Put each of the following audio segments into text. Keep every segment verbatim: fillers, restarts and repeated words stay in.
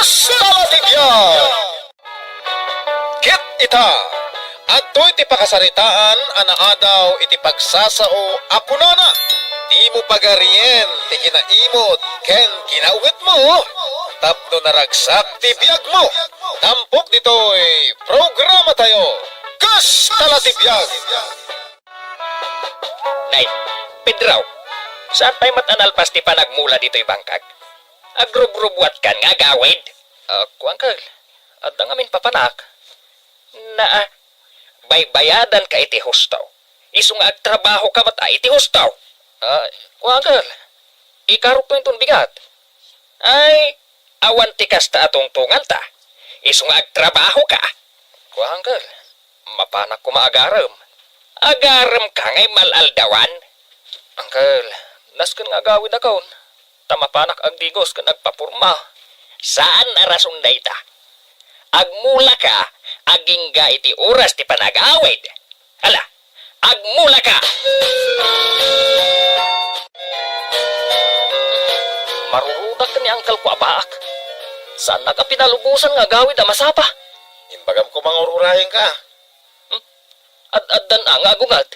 Salatibian! Ket ita, adtoy ti pakasaritaan a naadaw iti pagsasao a kunana, "Dimo pagarien ti kinaimot ken kinaungetmo, tapno naragsak ti biagmo." Tampok ditoy programatayo, Kas Talatibiag! Nay, Pedro, saan pay met a nalpas ti panagmula ditoy bangkag? Agrubrubuatkan nga agawid? Ah, kuan, Uncle, adda ngamin papanak. Naa, baybayadanka iti husto. Isu nga agtrabahoka met a iti husto. Ah, kuan, Uncle, ikarukto inton bigat. Ay, awan ti kasta a tungtunganta. Isu nga agtrabahoka. Kuan, Uncle, mapanak koma agarem. Agaremka nga immal-aldawan? Uncle, nasken nga agawidakon, ta mapanak agdigos ken agpaporma. Saan a rason dayta. Agmulaka agingga iti oras ti panagawid. Ala, agmulaka! Marurudak ni Uncle ko a baak. Saannak a pinalubosan nga agawid a masapa. Imbagam koma nga ur-urayenka. Hmm? Ad-addan a nga agunget?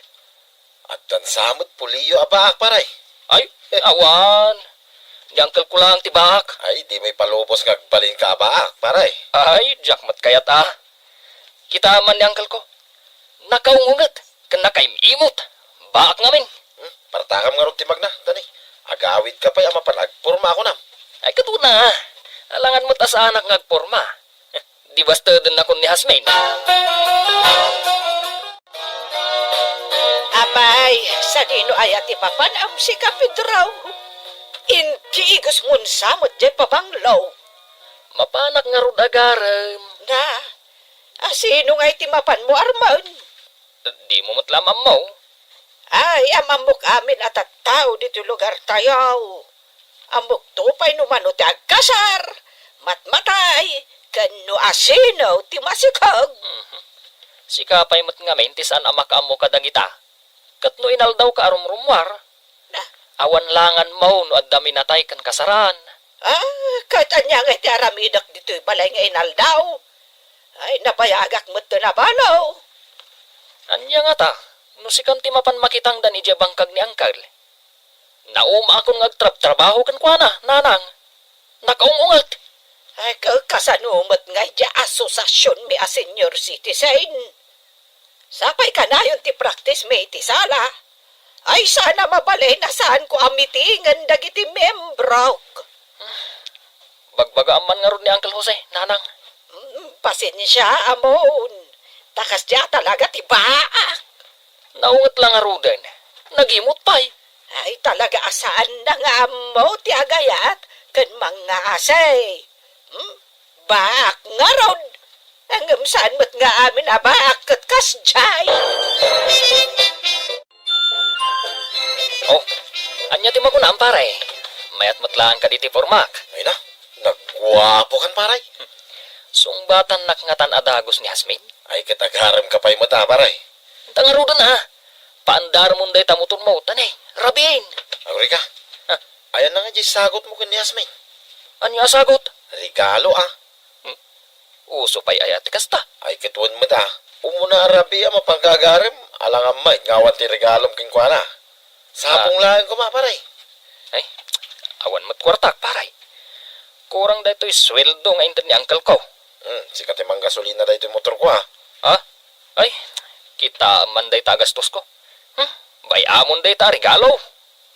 Addan sa met pulio a baak, paray. Ay, awan. Ni Uncle ko lang ti baak. Ay, dimo ipalubos nga agbalinka a baak, paray. Ay, diak met kayat a. Kita man ni Uncle ko. Nakaungunget ken nakaim-imot. Baak ngamin. Hmm, partakam ngarud ti magna, tani. Agawidka pay a mapan agporma a kunam. Ay, ket una. Alangan met a saanak nga agporma. Di bastedennakon ni Jasmine. Apay, sadino aya ti mapanam, sika, Pedro? Intigosmon sa met diay pabanglo. Mapanak ngarud agarem. Na, asino ngay ti mapanmo armen? Dimo met la ammo? Ay, am-ammok amin a tattao ditoy lugartayo. Ammokto pay no mano ti agkasar, matmatay, ken no asino ti masikog. Mhm. Sika pay met ngamin ti saan a makaammo kadagita. Ket no inaldawka a rumrummuar, na, awan la nganmo no adda minatay ken kasaran. Ah, ket ania ngay ti aramidek ditoy balay nga inaldaw? Ay, nabayagak met ti nabalo. Ania ngata, no sikan ti mapan makitangdan idiay bangkag ni Uncle? Naumaakon nga agtrabtrabaho kenkuana, nanang. Nakaung-unget. Ay, ka-, kasano met nga idiay asosasionmi a senior citizen? Sapay kanayon ti practice mi iti sala. Ay, saan a mabalin a saanko a mitingen dagiti miembrok. Bagbagaam man ngarud ni Uncle Jose, nanang. Mm, pasensia, amon. Ta kasdiay talaga ti baak. Naunget la ngaruden. Nagimot pay. Ay, talaga a saanna nga ammo ti agayat ken mangngaasi. Hmm? Baak ngarud. Ngem saan met nga amin a baak ket kasdiay. Oh, ania ti makunam, pare? Mayat met laeng kadi ti pormak. Ay na, nagguapokan, pare. Sungbatannak ngatan a dagus ni Jasmine. Ay, ket agaremka pay met a, pare. Ita ngaruden a. Paandarmon dayta motormo, ta ne, rabiin. Agurika. Ha? Ayanna nga diay sagutmo ken ni Jasmine? Ania a sagut? Regalo, a. Hmm. Uso pay aya ti kasta? Ay, ket wen met a. Umuna a rabii a mapanka agarem, alangan met nga awan ti regalom kenkuana. Sapong Ah. laeng koma, pare. Ay, awan met kuartak, pare. Kurang daytoy sueldo nga inted ni uncle ko. Hmm, sika ti manggasolina daytoy motorko, a. Ha? Ay, kita man dayta a gastosko. Hmm, bay-amon dayta a regalo.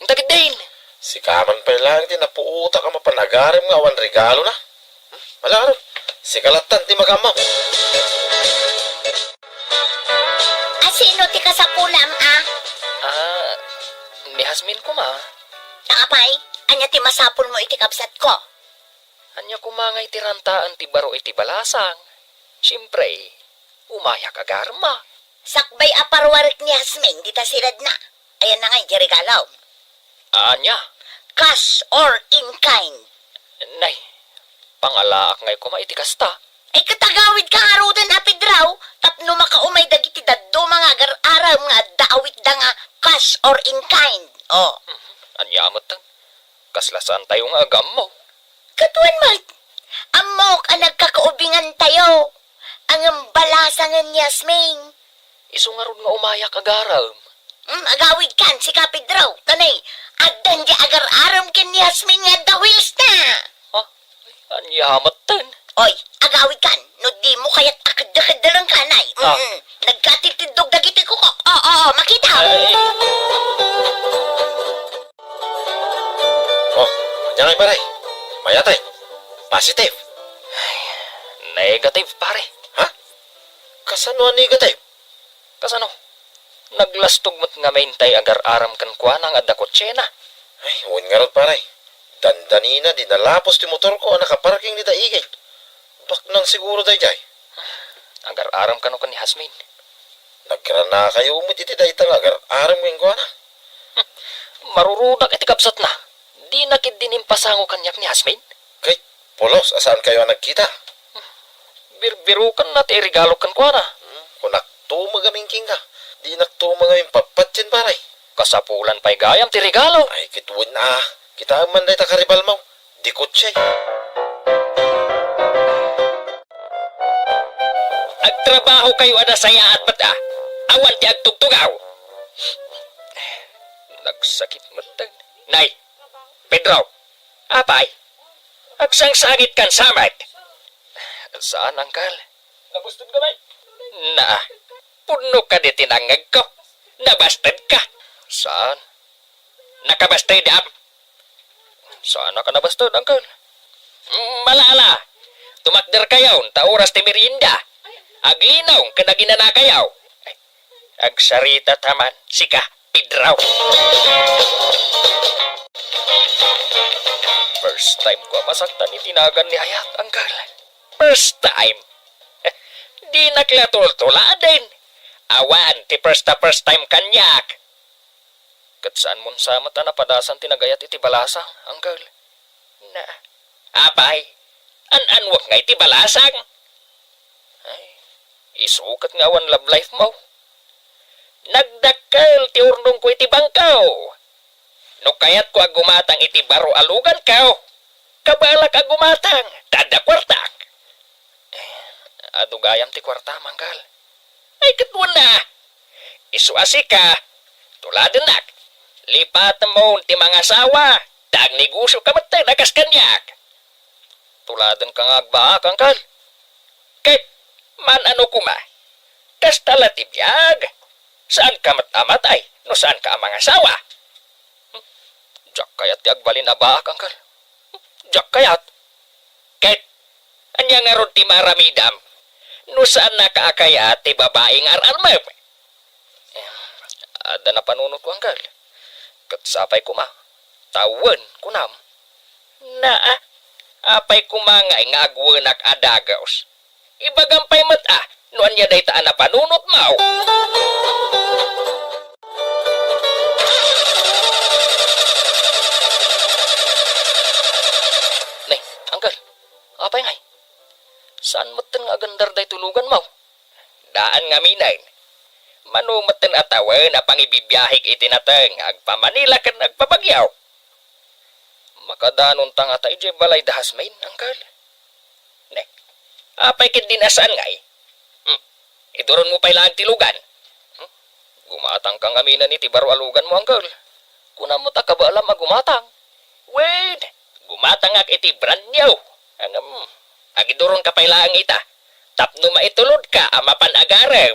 Inta ketdin. Sika man pay laeng ti napuotak a mapan agarem nga awan regalona. Hmm, ala ngarud. Sika lattan ti makaammo. Asino ti kasapulam, a? Ah, ni Jasmine koma. Ta apay, ania ti masapulmo iti kabsatko? Ania koma nga iti rantaan ti baro iti balasang? Siempre, umayak agarem a. Sakbay a paruarek ni Jasmine dita siledna. Ayanna ngay diay regalom? Ania? Cash or in kind? Nay, pangalaak ngay koma iti kasta. Ay, ket agawidka ngaruden a Pedro, tapno makaumay dagiti dadduma nga agar-arem nga adda awitda nga cash or in kind. Oh. Mhm. Ania met? Kasla saantayo nga agammo. Ket wen met, ammo Nok a nagkakaubingantayo, ngem balasangen ni Yasmin. Isu ngarud nga umayak agarem. Mm, agawidkan, sika, Pedro. Tanay, addan di agar-arem ken ni Yasmin nga adda wheels na. Ha? Ania metten? Oy, agawidkan, no dimo kayat a keddekeddelengka, nay. Ah. Mm-mm. Nagkatitiddog dagiti kukok. Oo, oo, makita. Ay. Oh, ania ngay, pare? Mayat, ay. Positive. Ay, negative, pare. Ha? Kasano a negative? Kasano? Naglastog met ngamin tay agar-arem kenkuana nga adda kotsena. Ay, wen ngarud, pare. Dandanina, di nalapos ti motorko a nakaparking dita igid. Baknang siguro daydiay. Agar-arem kano ken ni Jasmine? Nagranakayo met iti dayta nga agar-arem kenkuana. Marurudak iti kabsatna. Dina ketdin impasango kaniak ni Jasmine? Kay, pulos a saankayo a nagkita. Birbirukanna ti iregalo kenkuana. Hmm, kunakto met ngamin kenka. Dinakto met ngamin papatien, pare. Kasapulan pay gayam ti regalo. Ay, ket wen a. Kitaem man dayta karibalmo. Di kotse. Agtrabahokayo a nasayaat met a. Awan ti agtugtugaw. Nagsakit met. Nay, Pedro, apay, agsangsangitkan sa met? Saan, Angkel. Nabastedka, bay? Naa, pudno kadi ti nangngegko. Nabastedka. Saan? Nakabastedam? Saanka nabasted, Angkel. Mm, ala, ala. Tumakderkayon, ta oras ti merienda. Aglinong ken aginanakayo. Agsarita ta man, sika, Pedro. First time ko a masaktan iti nagan ni Ayat, Angkel. First time? Dinak la tultuladen. Awan ti first a first time kaniak. Ket saanmon sa met a napadasan ti nagayat iti balasang, Angkel. Na, apay, an-anwek ngay ti balasang? Ay, isu ket nga awan love life mo. Nagdakkel ti urnongko iti bangko. No kayatko a gumatang iti baro a luganko, kabaelak a gumatang, ta adda kuartak. Eh, adu gayam ti kuarta, Angkel. Ay, ket wen a. Isu a sika, tuladennak. Lipatemon ti mangasawa, ta agnegosioka met a kas kaniak. Tuladenka nga agbaak, Angkel. Ket, man-ano koma, kasta la ti biag. Saanka met a matay no saanka a mangasawa. Diak kayat ti agbalin a baak, Angkel. Diak kayat. Ket, ania ngarud ti maaramidam no saannaka a kayat ti babai nga ar-armem? Em, adda napanunotko, Angkel. Ket sapay koma, ta wen, kunam. Naa, apay koma ngay nga agwenak a dagus? Ibagam pay met a no ania dayta a napanunotmo. Nay, Angkel, apay ngay? Saan metten nga agandar daytoy luganmo? Daan ngaminen. Mano metten a tawen a pangibibiahek iti nateng nga agpa-Manila ken agpa-Baguio? Makadanonta ngata idiay balay da Jasmine, Angkel. Ne, apay ketdin a saan ngay? Hmm, iduronmo pay laeng ti lugan. Hmm, gumatangka ngaminen iti baro a luganmo, Angkel. Kunam met a kabaelam a gumatang. Wen, gumatangak iti brand new. Ngem, agiduronka pay laeng ita tapno maitulodka a mapan agarem.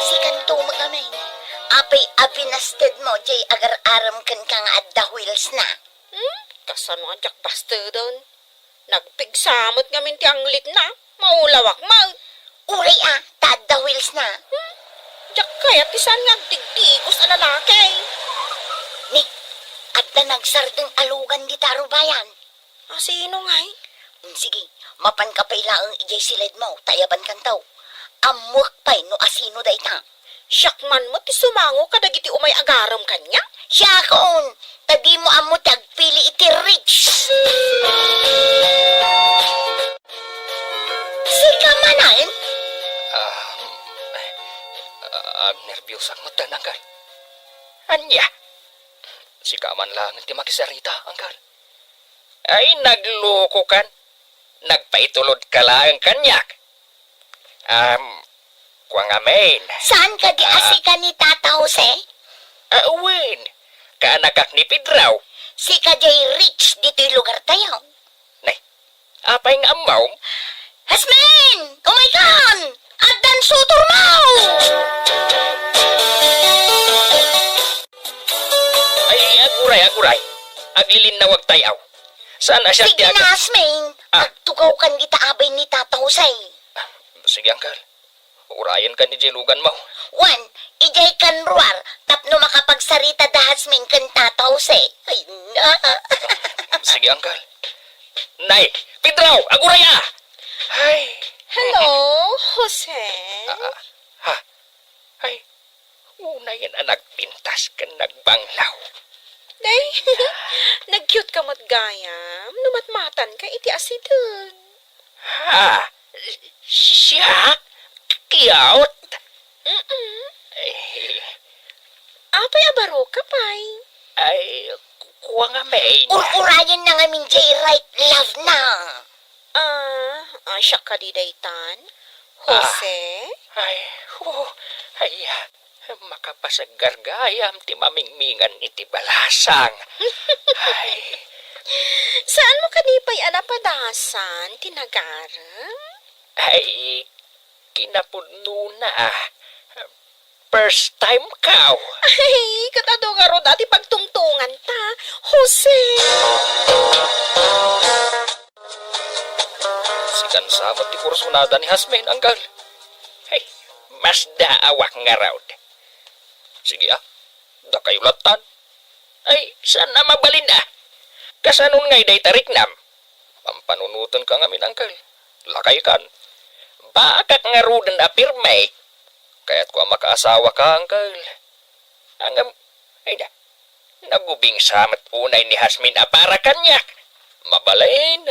Sikanto met ngamin, apay a binastedmo diay agar-arem kenka nga adda wheels na? Hmm? Kasano a diak basteden? Nagpigsa met ngamin ti anglitna, maulawak met. Uray a, ta adda wheels na. Hmm? Diak kayat ti saan nga agtigtigos a lalaki. Ni, adda nagsardeng a lugan dita rubayan. A, sino ngay? Mm, sige, mapanka pay laeng idiay siledmo, ta ayabankanto. Ammoek pay no asino dayta. Siak man met ti sumango kadagiti umay agarem kaniak. Siakon, ta dimo ammo ti agpili iti rich. Sika manen? Ah, ah, agnerbios ak met, Angkel. Ania? Sika man laengen ti makisarita, Angkel. Ay, naglukokan. Nagpaitulodka laeng kaniak. Am, kua ngamin. Saan kadi a sika ni Tata Jose? Ah, wen. Kaanakak ni Pedro. Sika diay rich ditoy lugartayo. Nay, apay nga ammom? Jasmine! Umaykan! Addan sutormo! Ay, aguray, aguray. Aglilinnawagtayo. Saan a siak ti Sige na, aga- Jasmine. Ah. Agtugawkan dita abay ni Tata Jose. Sige, Uncle. Urayenkan idiay luganmo. Wen, idiay kanruar, tapno makapagsarita da Jasmine ken Tata Jose. Ay, na. Sige, Uncle. Nay, Pedro, aguraya! Ay. Hello, Jose. Ah, ah, ha? Ay, unayen a nagpintas ken nagbanglaw. Day, nag-cute ka met gayam, no matmatanka iti asideg. Ha? Si-, siak? Cute? Mm-mm. Ay. Apay a baro ka pay? Ay, ku-, kua ngamin. Ur-urayen na ngamin diay right love na. Ah, ah, siak kadi daytan? Ah. Jose? Ay, oh, ay, ah, makapasaggar gayam ti mamingmingan iti balasang. Ay. Saanmo kadi pay a napadasan ti nagarem? Ay, kinapudnona. First time kaw. Ay, ket adu ngarud a ti pagtungtunganta, Jose. Sikan sa met ti kursunada ni Jasmine, Uncle. Ay, masdaawak ngarud. Sige, ah. Dakayo lattan. Ay, saan a mabalin, ah. Kasanon ngay dayta riknam? Pampanunotenka ngamin, Uncle. Lakaykan. Baakak ngaruden a pirme. Kayatko a makaasawaka, Uncle. Ngem, ay na, nagubingsa met unay ni Jasmine a para kaniak. Mabalin.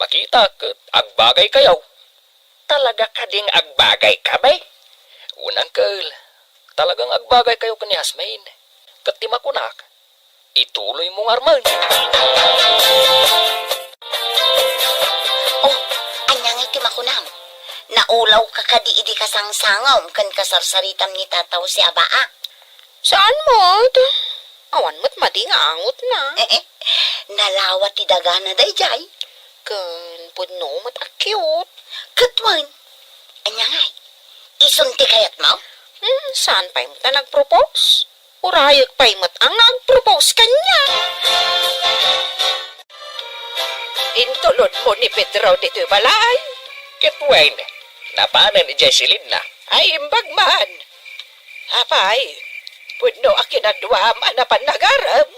Makitak ket agbagaykayo. Talaga kadi nga agbagayka, bay? Wen, Uncle. Talaga nga agbagaykayo ken ni Jasmine. Ket ti makunak, ituloymo ngarud. Oh, ania ngay ti makunam? Naulawka kadi idi kasangsangawm ken kasarsaritam ni Tata Jose a baa? Saan met. Awan met madi nga angotna. Nalawa ti dagana daydiay. Ken pudno met a cute. Ket wen, ania ngay? Isun ti kayatmo? Hmm, saan pay met a nagpropose? Urayek pay met a nga agpropose kaniak. Intulodmo ni Pedro ditoy balay? Ket wen, napanen idiay silidna. Ay, imbag man. Apay, pudno a kinaduam a napan nagarem?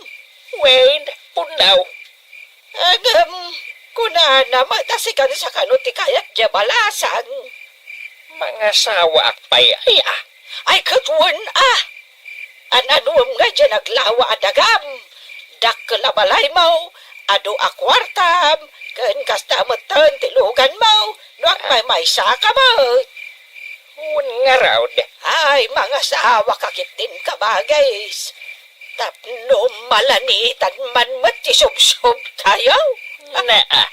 Wen, pudno. Ngem, kunana met a sikan sa kano ti kayat diay balasang. Mangasawaak pay, ay, ah. Ay, ket wen, ah. An-anuem nga diay naglawa a dagam? Dakkel a balaymo, adu a kuartam, ken kasta metten ti luganmo, no agmaymaysaka met. Wen ngarud. Ay, mangasawaka ketdin, kabagis. Tapno malanitan man met ti subsobtayo. Naa,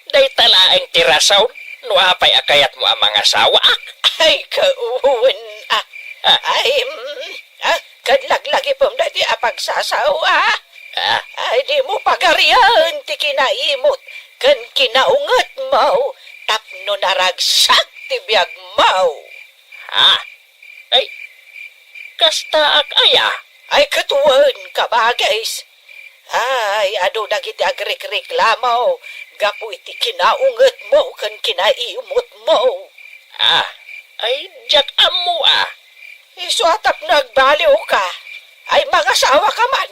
dayta laeng ti rason no apay a kayatmo a mangasawaak. Ay, kawen, ah. Ah. Ay, mm, ah, ket laglagipem daytoy a pagsasawa. Ah. Ay, dimo pagarian ti kinaimot ken kinaungetmo tapno naragsak ti biagmo. Ah. Ay, kastaak aya? Ay, ket wen, kabagis. Ay, adu dagiti agrikriklamo gapu iti kinaungetmo ken kinaimutmo. Ah, ay, diak ammo, ah. Isu a tapno agbaliwka, ay mangasawaka man,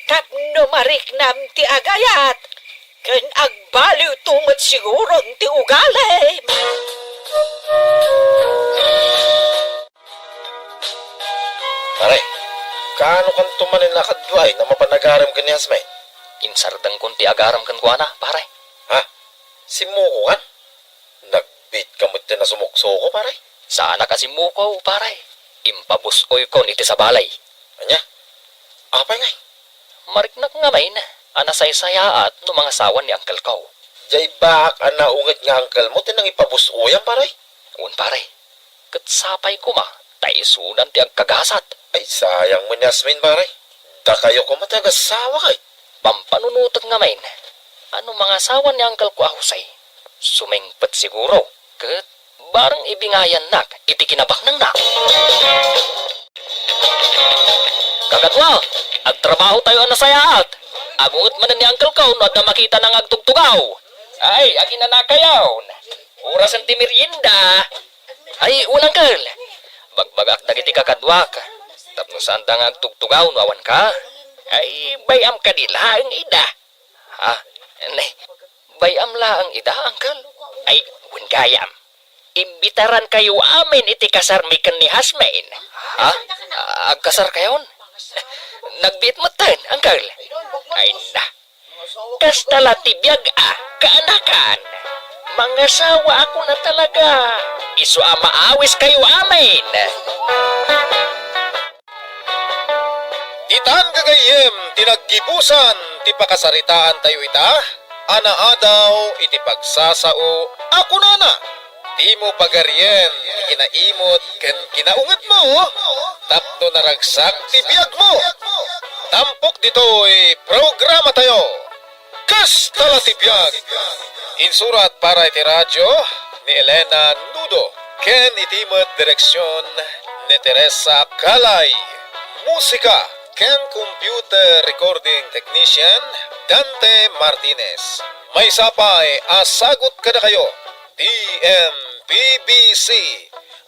tapno mariknam ti agayat, ken agbaliwto met siguron ti ugalim. Pare, kaano kanto manen a kaduay no mapan agarem ken ni Jasmine? Insardengkon ti agarem kenkuana, pare. Ha? Simmukokan? Nagbiitka met ti nasumuksuko, pare? Saanak a simmuko, pare. Impabus-oykon iti sabali. Ania? Apay ngay? Mariknak ngamin. a nasaysayaat no mangasawan ni uncle ko. Jay baak a naunget nga uncle mo ti nangipabus-oyam, pare? Wen, pare. Ket sapay koma ta isudan ti agkagasat. Ay, sayang met ni Asmin, pare. Dakayo koma ti agassawa, kay. Pampanunotek ngamin a no mangasawan ni uncle ko a Jose, sumingpet siguro, ket bareng ibingayannak iti kinabaknangna. Kakadua, agtrabahotayo a nasayaat. Agunget manen ni uncle ko no adda makitana nga agtugtugaw. Ay, aginanakayon. Orasen ti merienda. Ay, wen, uncle. Bagbagak dagiti kakaduak. Tapno saanda nga agtugtugaw no awanka. Ay, bay-am kadi laeng ida. Ha? Ne, bay-am laeng ida, uncle? Ay, wen gayam. Imbitarankayo amin iti kasarmi ken ni Jasmine. Ha? Agkasarkayon? Nagbiit metten, uncle? Ay na. Kasta la ti biag a, kaanakan. Mangasawa ako na talaga. Isu a maawiskayo amin. Ditan gagayyem ti naggibusan ti pakasaritaantayo ita a naadaw iti pagsasao a kunana, dimo pagarien ti kinaimot ken kinaungetmo tapno naragsak ti biagmo. Tampok ditoy programatayo. Kasta la ti biag. Insurat para iti radyo ni Elena Nudo ken iti met direksion ni Teresa Calay. Musika ken computer recording technician Dante Martinez. Maysa pay a sagut kadakayo ti M P B C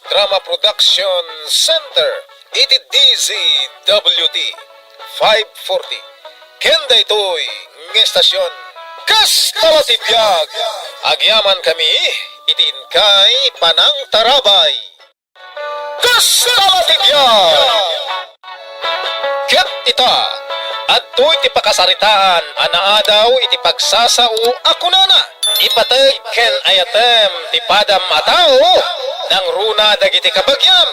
Drama Production Center iti D Z W T five forty. Ken daytoy nga estasion, Kasta la ti biag. Agyamankami iti inkay panangtarabay. Kasta la ti biag. Ket ita, adtoy ti pakasaritaan a naadaw iti pagsasao a kunana, ipateg ken ayatem ti padam a tao, nangruna dagiti kabagiam,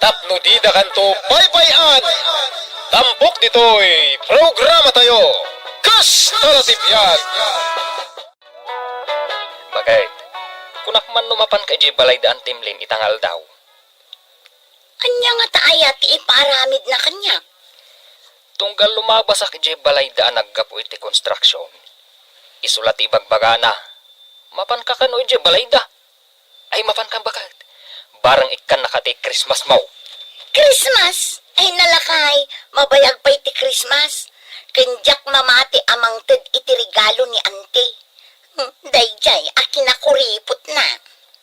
tapno didakanto baybay-an. Tampok ditoy programatayo, Kasta la ti biag. Baket, kunak man no mapanka idiay balay da Antimlin ita nga aldaw. Ania ngata aya ti ipaaramidna kaniak? Tunggal lumabasak idiay balayda a naggapu iti konstruksion, isu la ti ibagbagana, mapanka kano idiay balayda? Ay, mapanka baket. Bareng ikkannaka ti Christmas mo. Christmas? Ay, nalakay, mabayag pay ti Christmas. Ken diak mamati a mangted iti regalo ni Auntie. Hmm, daydiay a kinakuripotna.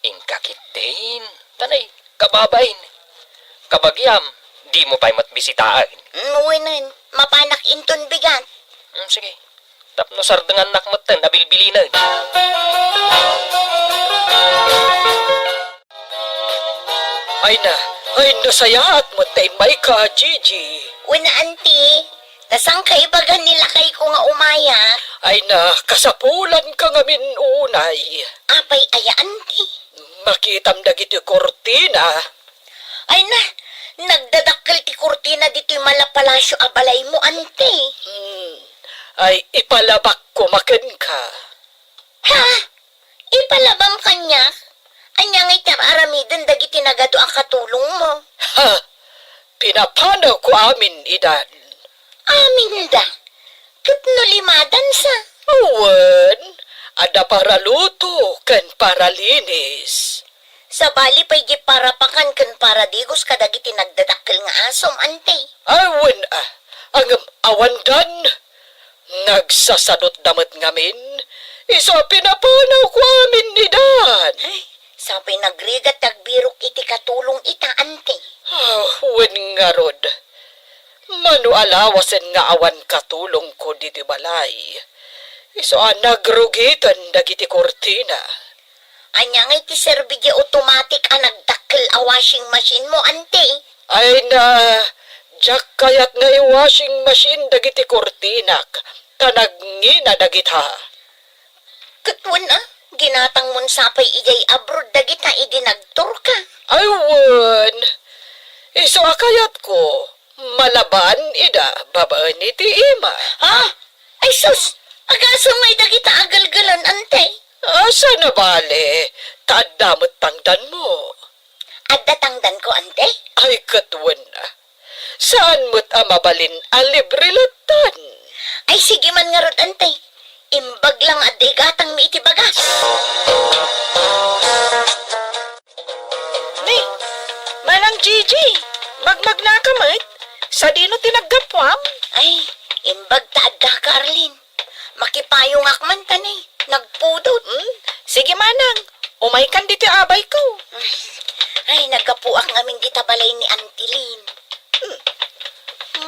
Inka ketdin. Tanay, kababain. Kabagiam, dimo pay met bisitaen. Hmm, wenen, mapanak inton bigat. Hmm, sige. Tapno sardengannak metten a bilbilinen. Ay na, ay nasayaat met ta immayka, Gigi. Wen, Auntie, ta saanka ibaga ni lakayko nga umayak? Ay na, kasapulanka ngamin unay. Apay aya, Auntie? Makitam dagiti kurtina. Ay na, nagdadakkel ti kurtina ditoy malapalasio a balaymo, Auntie. Hmm. Ay, ipalabak koma kenka. Ha? Ipalabam kaniak? Ania ngay ti ar-aramiden dagiti nagadu a katulongmo? Ha! Pinapanawko amin idan. Aminda? Ket no limadansa? Wen, adda paraluto ken paralinis. Sabali pay di parapakan ken paradigos kadagiti nagdadakkel nga asom, Auntie. Ay, wen a, ngem awandan. Nagsasadutda met ngamin, isu a pinapanawko amin idan. Ay, sapay nagrigat ti agbirok iti katulong ita, Auntie. Ah, wen ngarud. Mano a lawasen nga awan katulongko ditoy balay. Isu a nagrugiten dagiti kurtina. Ania ngay ti serbi di automatic a nagdakkel a washing machine mo, Auntie? Ay na, diak kayat nga i-washing machine dagiti kurtinak, ta nagngina dagita. Ket wen a, ginatangmon sapay idiay abroad dagita idi nagturka. Ay wen, isu a kayatko, malaban ida babaen iti ima. Ha? Ay sus, agasem ngay dagita a gelgelen, ante. Asa nabali, ta adda met tangdanmo. Adda tangdanko, ante? Ay, ket wen. Saan met a mabalin a libre lattan? Ay, sige man ngarud, ante. Imbag lang adda igatangmi iti bagas. Ni, Manang Gigi, magmagnaka met? Sadino ti naggapuam? Ay, imbag ta addaka, Arlene. Makipayongak man ta ni, nagpudot. Hmm? Sige, Manang. Umaykan ditoy abayko. Ay, naggapuak ngamin dita balay ni Auntie Lynn. Hmm.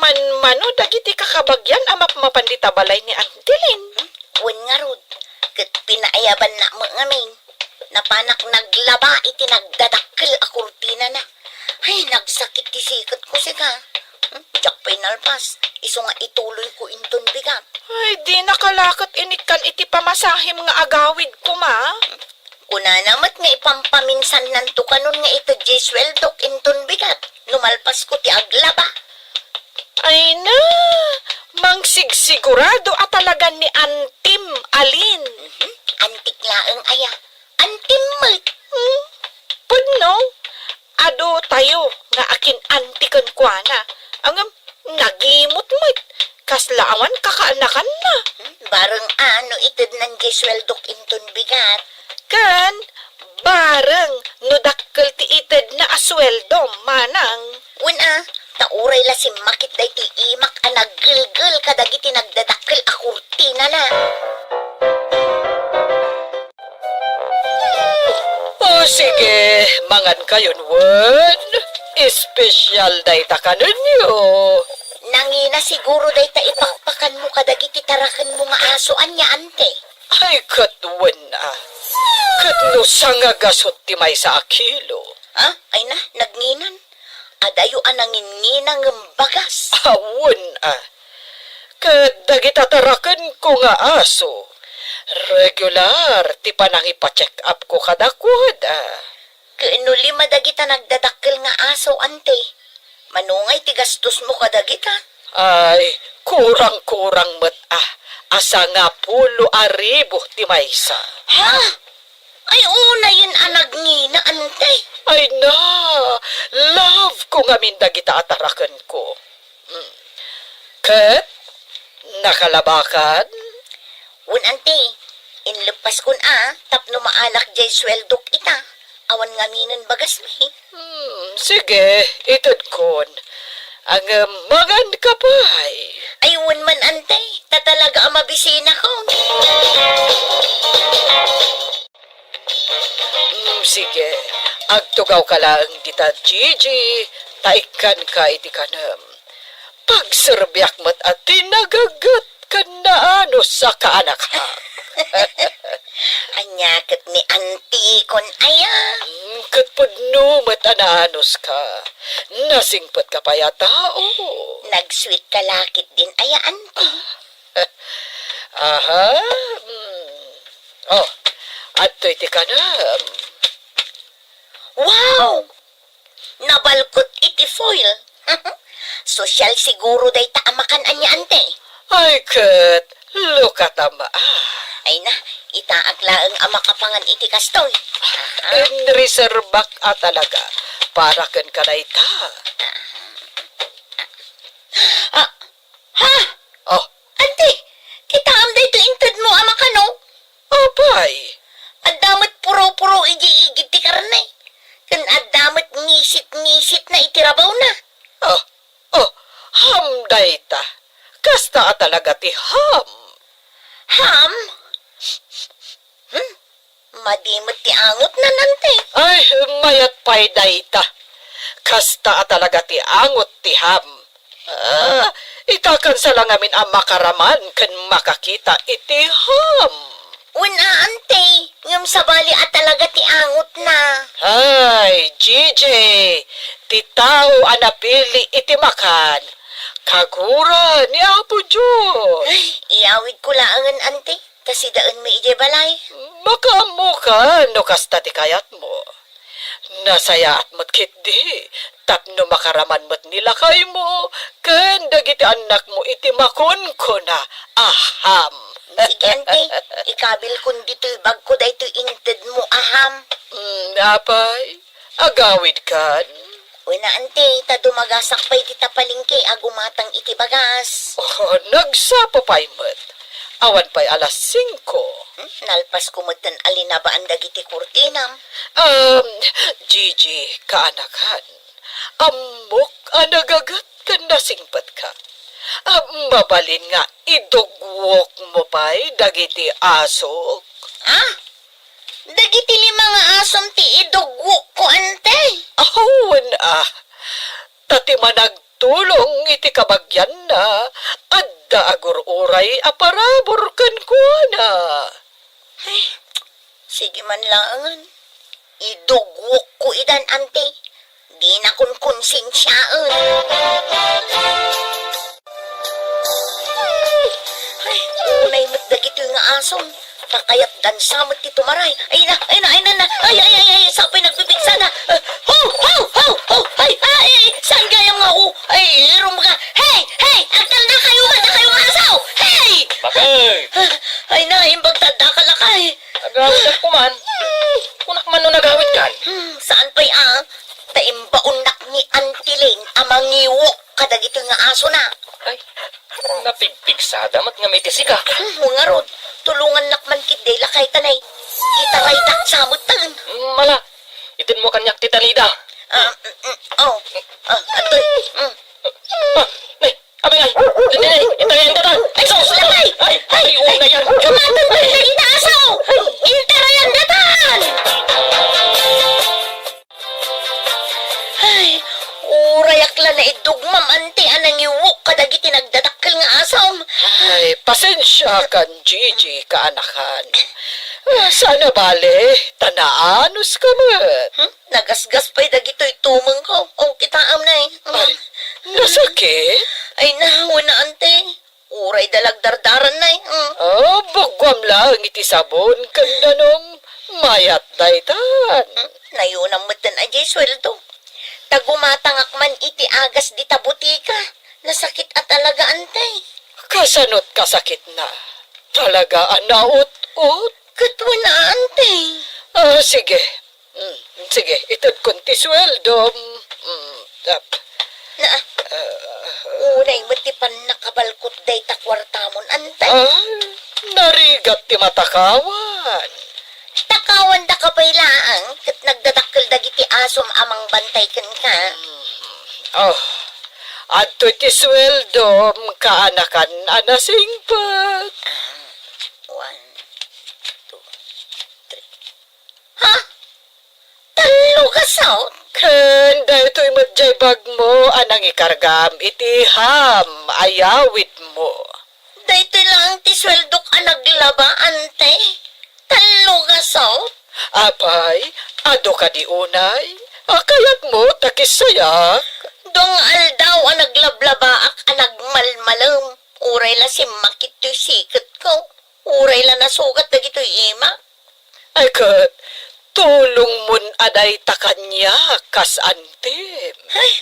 Manmano dagiti kakabagyan a mapmapan dita balay ni Auntie Lynn? Hmm? Wen ngarud, ket pinaayabanna met ngamin. Napanak naglaba iti nagdadakkel a kurtinana. Ay, nagsakit ti siketko, sika. Hmm? Diak pay nalpas. Isu nga ituloyko inton bigat. Ay, dinaka la ket inikkan iti pamasahim nga agawid koma. Kunana met nga ipampaminsannanto kanon nga ited diay sueldok inton bigat no malpasko ti aglaba. Ay na, mangsigsigurado a talagan ni Antim, Alin. Mhm. Antik laeng aya. Antim met. Hmm? Pudno, adu tayo nga akin-antiken kuana. Ngem, nagimut met. Kasla awan kakaanakanna. Hmm? Bareng a no itednan diay sueldok inton bigat. Ken, bareng no dakkel ti itedna a sueldo, manang. Wen a, ta uray la simmakit daytoy imak a naggelgel kadagiti nagdadakkel a kurtinana. O sige, mangan kayon wen. Espesyal dayta kanenyo. Nangina siguro dayta ipakpakanmo kadagiti tarakenmo nga aso ania, ante? Ay, ket wen a. Ket no sangagasut ti maysa a kilo. Ha? Ay na, nagnginan. Adayo a nanginngina ngem bagas. Awan a. Ket dagita tarakenko nga aso, regular ti panangipa-check-upko kadakuada. Ket no lima dagita nagdadakkel nga aso, ante, mano ngay ti gastosmo kadagita? Ay, kurang-kurang met a, a sangapulo a ribu ti maysa. Ha? Ay, unayen a nagngina, ante. Ay na, love ko ngamin dagita a tarakenko. Hmm. Ket, nakalabakan? Wen, ante, inleppaskon a, tapno maanak diay sueldok ita. Awan ngaminen bagasmi. Hmm, sige, itedkon. Ngem mangan ka pay. Ay, wen man, ante, ta talaga a mabisinakon. Hmm, sige, agtugawka laeng dita, Gigi, ta ikkanka iti kanem. Pagserbiak met a ti nagaget ken naanus a kaanakak. Ania ket ni antikon aya? Hmm, ket pudno met a naanuska. Nasingpetka pay a tao. Nag-sweet ka la ketdin aya, anti? Aha. Hmm. Oh, adtoy ti kanem. Wow! Nabalkot iti foil. Sosyal siguro dayta a makan ania, ante. Ay, ket, lukatama. Ay na, itaak laeng a makapangan iti kastoy. Aha. Inreserbak a talaga para kenka dayta. Ah, ha? Oh. Ante, kitaem daytoy intedmo a makano? Apay? Adda met puro-puro idiay igid ti karne. Ken adda met ngisit-ngisitna iti rabawna. Oh, oh, ham dayta. Kasta a talaga ti ham. Ham? Hmm? Madi met ti angotna, ante. Ay, mayat pay dayta. Kasta a talaga ti angot ti ham. Ah, itakansa la ngamin a makaraman ken makakita iti ham. Wen a, ante, ngem sabali a talaga ti angotna. Ay, Gigi, ti tao a napili iti makan, kagura ni Apo Dios. Ay, iyawidko laengen, ante. Ta sidaenmi idiay balay. Makaammoka no kasta ti kayatmo. Nasayaat met ketdi tapno makaraman met ni lakaymo ken dagiti annakmo iti makunkuna. Aham. Sige, ante. Ikabilkon ditoy bagko daytoy intedmo, aham. Mm, apay, agawidkan? Wen a, ante, ta dumagasak pay dita palengke a gumatang iti bagas. Oh, nagsapa pay met. Awan pay alas singko. Hmm, nalpasko metten a linabaan dagiti kurtinam. Um, Gigi, kaanakan, ammok a nagaget ken nasingpetka. Ah, mabalin nga idugwokmo pay dagiti asok? Ah? Dagiti lima nga asom ti idugwokko, ante? Awan, ah. Ta ti managtulong iti kabagianna, adda agur-uray a parabur kenkuana. Ay, sige man laengen. Idugwokko idan, ante. Dinakon konsensiaen. Ay, unay met dagitoy nga asom. Pakayatdan sa met ti tumaray. Ay na, ay na, ay na, na. Ay, ay, ay, ay, sa pay nagpipigsana. Ah, ho, ho, ho, ho. Ay, ay, ay, saan gayam nga ho? Ay, irum ka. Hey, hey, agtalna kayo, mata kayo nga asaw. Hey! Bakit? Ah, ay na, imbag tadda ka lakay. Agawid ka kuman. Kunak man no nagawid kan. Hmm, saan pay a? Ta imbaonnak ni Auntie Lynn a mangiwok kadagitoy nga aso na. Ay, napigpigsada met nga maitisika. Hmm, ngarud, tulongannak man ketdi lakay ta nay. Itaraydak sa met ten. Mm, mala, itedmo kaniak ti tanida. Ah, mm, mm, oh. Ah, atoy. Mm. Ah, nay, abay, nay. Didi, nay, itarayan datan. Ay, sus, lakay! Ay, ay, una yan. Dumatang ka na itaas, oh! Itarayan datan! Ay, urayak la naidugmam, ante, a nangiwok kadagiti nagdadakkel nga asom. Ay, pasensiakan, Gigi, kaanakan. Ah, saan a bale, ta naanuska met. Hmm? Nagasgas pay dagitoy tumengko. O, kitaem, nay. Hmm. Ay, nasakit? Ay, nahawen na, ante. Uray da lagdardaran, nay. Mm. Oh, bugguam laeng iti sabon ken danum, mayat daytan. Mm, nayunam metten a diay sueldo. Ta gumatangak man iti agas dita butika. Nasakit a talaga, ante. Kasanot kasakitna? Talaga a naut-ot. Ket wen a, ante. Ah, sige. Mm, sige, itedkon ti sueldom. Mm, ap-, Na, unay met ti pannakabalkot dayta kuartamon, ante. Ah, narigat ti matakawan. Takawandaka pay laeng ket nagdadakkel dagiti asom a mangbantay kenka. Mm. Oh, adtoy ti sueldom, kaanakan a nasingpet. Ah, one, two, three. Ha? Tallo ka saut? Ken daytoy met jay bagmo a nangikargam iti ham a yawidmo. Daytoy laeng ti sueldok a naglaba, ante. Tallo ka saut? Apay, adu kadi unay? A, kayatmo ta kissayak? Dua nga aldaw a naglablabaak a nagmalmalem. Uray la simmakit toy siketko. Uray la nasugat dagitoy imak. Ay ket, tulongmon a dayta kaniak kas antim. Ay,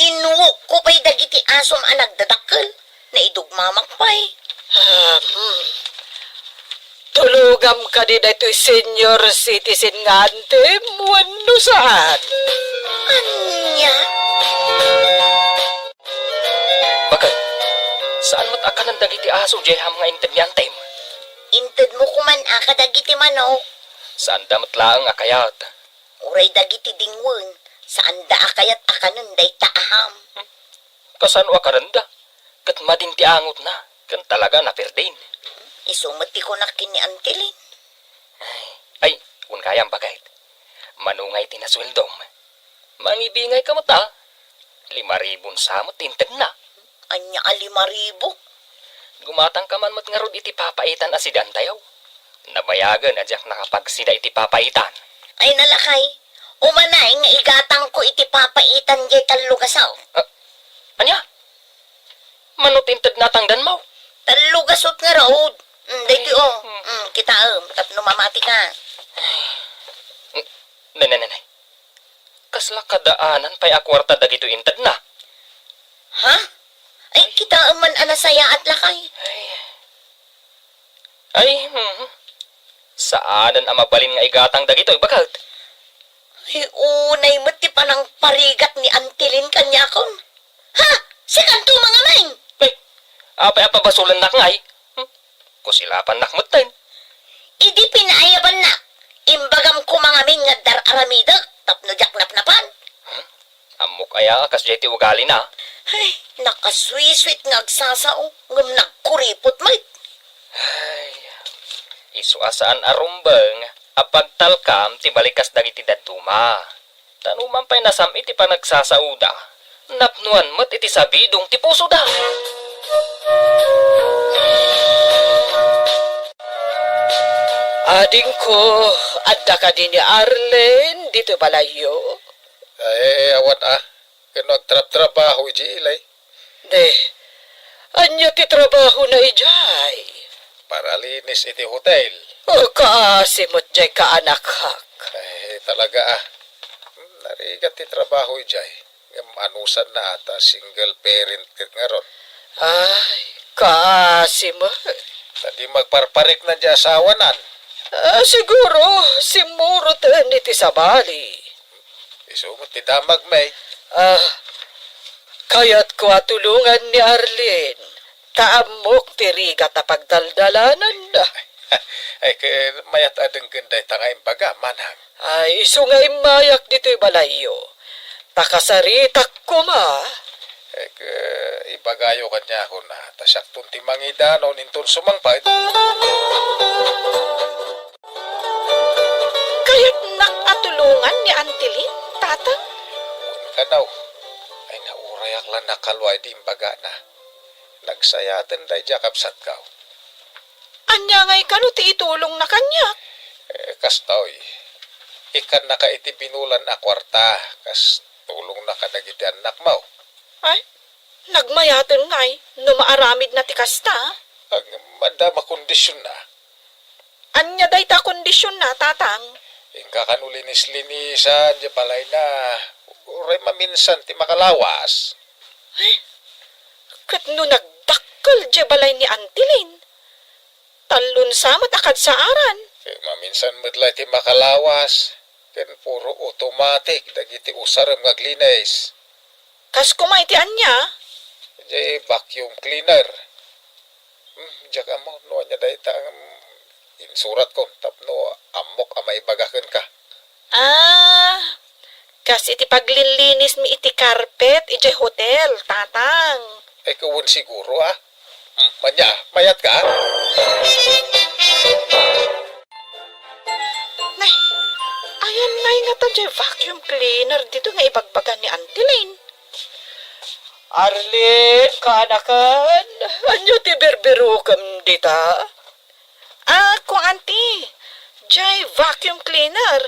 inwokko pay dagiti asom a nagdadakkel. Naidugmamak pay. Ah, hmm. Tulogam kadi daytoy senior citizen nga antim wenno saan? Ania? Bakit? Saan met a kanen dagiti aso jay ham nga inted ni antim? Intedmo koman a kadagiti manok. Saanda met laeng a kayat. Uray dagiti dingwen, saanda a kayat a kanen dayta a ham. Kasano a kanenda? Ket madin ti angotna, ken talaga napirdin. Isu met ti kunak ken ni Auntie Lynn. Ay, ay, wen gayam, baket. Mano nga iti nasueldom? Mangibingayka met, a? Lima ribon sa met ti intedna. Ania a lima ribu? Gumatangka man met ngarud iti papaitan a sidaantayo. Nabayagen a diak nakapagsida iti papaitan. Ay, nalakay. Umanay nga igatangko iti papaitan jay tallo gasawt. Ah, ania? Mano ti inted natangdanmo? Tallo gasawt ngarud. Mm, daytoy, o. Mm, kitaem, tapno mamatika. Ne, ne, ne, ne. Kasla kadaanan pay a kuarta dagitoy intedna. Ha? Ay, kitaem man a nasayaat lakay. Ay. Ay, hmm. Saanen a mabalin nga igatang dagitoy, baket. Ay, unay met ti panangparigat ni Auntie Lynn kaniakon. Ha? Sikanto mangaming? Ay, apay a pabasolennak ngay? Hmm? Kusilapannak metten. Idi pinaayabannak, imbagam koma ngamin nga adda ar-aramidek tapno diak napnapan. Hmm? Ammok aya a kasdiay ti ugalina? Ay, nakasweet-sweet nga agsasao, ngem nagkuripot met. Ay, isu a saan a rumbeng a pagtalkam ti balikas dagiti dadduma. Ta numan pay nasam-it ti panagsasaoda, napnoan met iti sabidong ti pusoda. Adingko, adda kadi ni Arlene ditoy balayyo? Ay, awan a. Ken no agtrabtrabaho idiay ilay. De, ania ti trabahona idiay? Paralinis iti hotel. O, kaasi met diay kaanakhak. Ay, talaga a. Narigat ti trabaho idiay. Ngem anusanna a ta single parent ket ngarud. Ay, kaasi met. Ta di magparparikna diay asawanan. Ah, siguro, simmuroten iti sabali. Isu met ti damagmi. Ah, kayatko a tulongan ni Arlene, ta ammok ti rigat a pagdaldalananna. Ay, ket mayat a denggen dayta nga imbaga, manang. Ay, isu nga immayak ditoy balayyo, ta kasaritak koma. Ay, ket ibagayo kaniakon a, ta siakton ti mangidano inton sumangpet. Kayatnak a tulongan ni Auntie Lynn, Tatang? Wen kano. Ay, naurayak la nakalua idi imbagana. Nagsayaaten daydiay a kabsatko. Ania ngay kano ti itulongna kaniak? Eh, kastoy. Ikkannaka iti binulan a kuarta, kas tulongna kadagiti annakmo. Ay, nagmayaten ngay no maaramidna ti kasta? Ag, adda makondisionna. Ania dayta a kondisionna, Tatang? Inka kano linis-linisan diay balayna. Uray maminsan ti makalawas. Eh, ket no nagdakkel diay balay ni Auntie Lynn? Talon sa met a kadsaaran. Eh, maminsan met la ti makalawas. Ken puro automatic dagiti usarem nga aglinis. Kas koma iti ania? Diay vacuum cleaner. Hmm, diak ammo no ania dayta, hmm, insuratko tapno ammok a maibaga kenka. Ah, kas iti paglinlinismi iti carpet idiay hotel, Tatang. Ay, kawen siguro, ah. Hmm, ania, mayatka? Nay, ayan ngay ngata diay vacuum cleaner ditoy nga ibagbaga ni Auntie Lynn. Arlene, kaanakan, ania ti birbirukem dita? Ah, ko, Auntie, diay vacuum cleaner,